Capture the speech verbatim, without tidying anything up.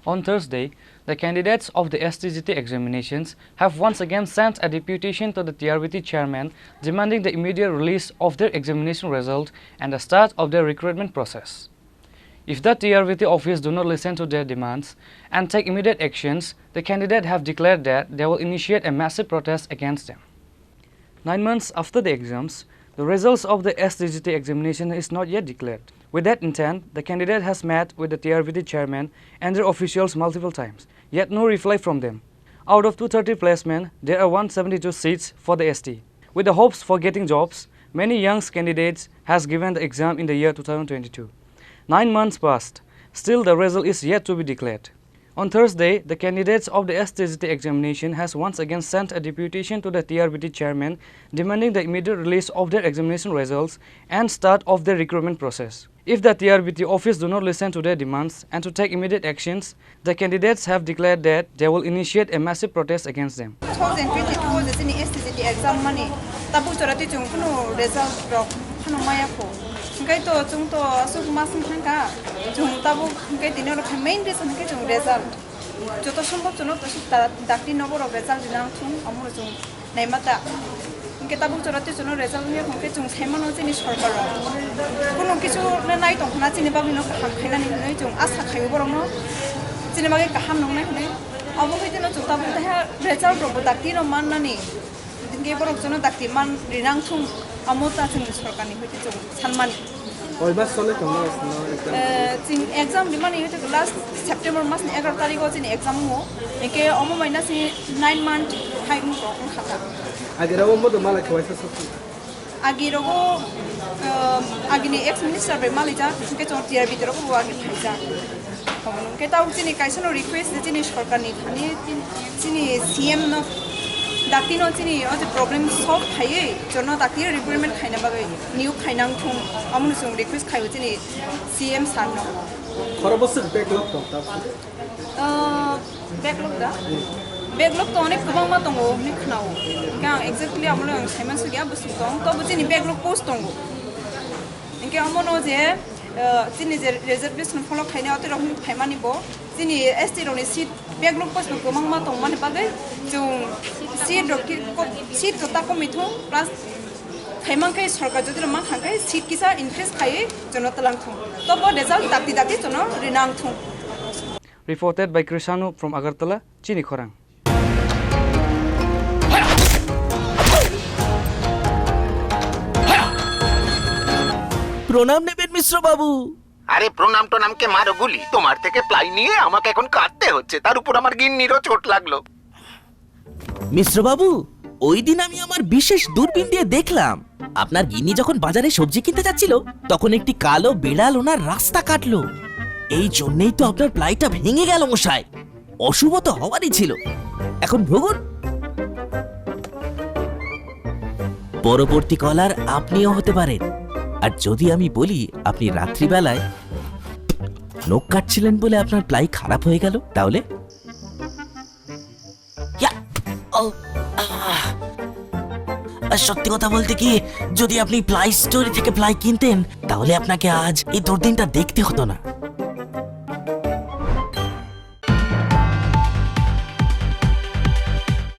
On Thursday, the candidates of the S T G T examinations have once again sent a deputation to the T R B T chairman demanding the immediate release of their examination result and the start of their recruitment process. If the T R B T office do not listen to their demands and take immediate actions, the candidate have declared that they will initiate a massive protest against them. Nine months after the exams, the results of the S T G T examination is not yet declared. With that intent, the candidate has met with the T R B T chairman and their officials multiple times, yet no reply from them. Out of two thirty placement, there are one seventy-two seats for the S T. With the hopes for getting jobs, many young candidates has given the exam in the year two thousand twenty-two. Nine months passed, still the result is yet to be declared. On Thursday, the candidates of the S T G T examination has once again sent a deputation to the T R B T chairman demanding the immediate release of their examination results and start of their recruitment process. If the T R B T office do not listen to their demands and to take immediate actions, the candidates have declared that they will initiate a massive protest against them. Two thousand twenty-two o je chini S T G T exam mani tabuk chora twi chwng kunu result rok phano maya kho. Hwnkhe to chwng to aswk masing thangkha, chwng tabuk hwnkhe tini oro khe main reason hwnkhe chwng result. Joto sombhob chwngno to sik ta-, dakti nogo rok result rina wngthung, omono chwng naima ta. Hwnkhe tabuk chora twi chwngno result wngya hwnkhe chwng sai mano chini sorkar rok. Kunu kisu no nai tong khna chini bagwi no kaham khainani hwnwi chwng asa khaio borok no. Chini bagwi kaham nungnai hwnwi. Obo hai no chwng tabuk taiha result rok bo dakti no mannani. Hwnkhe borok chwngno dakti man rinang thung, amo ta chwng sorkarni hoite chwng sanmani. Koi mas chole tongma sino exam? Eh, chwng exam rimani hoite last September masni egaroh tarikh o chini exam wngo. Hwnkhe omo maina si nine month hai wngkha, wngkha ta. Agi rogo modo malai khwai sa sok. Agi rogo, eh, agini ex minister bai malaijak, hwnkhe chwng T R B T rogo bo agi phaijak. Hwnkhe tabuk chini kaisa no request je chini sorkar ni thani chini C M no dakti no chini o je problem solve khaiwi chwngno dakti recruitment khaina bagwi niyok khainang thung, omono chwng request khaio chini C M sir no. Khoro bwswk backlog tong tabuk? Ah, backlog da? Backlog to onek kwbangma tongo hwnwi khwnao. Hwnkhe ang exactly amolo ang saiman sugya bwswk tong, tobo chini backlog post tongo. Hwnkhe omono je, ah, chini je reservation follow khainai oterok hwnwi phaimani bo, chini S T rokni seat backlog post no kwbangma tongmani bagwi chwng seat rok ki-, ko-, seat rok ta komwi thung, plus phaimang khe sorkar jodi rok mankha khe seat kisa increase khaiwi chwngno twlang thung. Tobo result dakti dakti chwngno rinang thung. Reported by Krishanu from Agartala, Chini Khorang. প্রণাম নেবেন মিশ্র বাবু। আরে প্রণাম টনামকে মারো গুলি, তোমার থেকে প্লাই নিয়ে আমাকে এখন কাঁদতে হচ্ছে, তার উপর আমার গিন্নিরও চোট লাগলো। মিশ্র বাবু, ওই দিন আমি আমার বিশেষ দূরবীন দিয়ে দেখলাম, আপনার গিন্নি যখন বাজারে সবজি কিনতে যাচ্ছিল, তখন একটি কালো বিড়াল ওনার রাস্তা কাটলো। এই জন্যই তো আপনার প্লাইটা ভেঙে গেল মশাই। অশুভ তো হওয়ারই ছিল। এখন ভুগুন। পরবর্তী কলার আপনিও হতে পারেন। আর যদি আমি বলি আপনি রাত্রিবেলায় নখ কাটছিলেন বলে আপনার প্লাই খারাপ হয়ে গেল, তাহলে? ইয়া! ও! আহ! আর সত্যি কথা বলতে কি, যদি আপনি প্লাই স্টোর থেকে প্লাই কিনতেন, তাহলে আপনাকে আজ এই দুর্দিনটা দেখতে হতো না।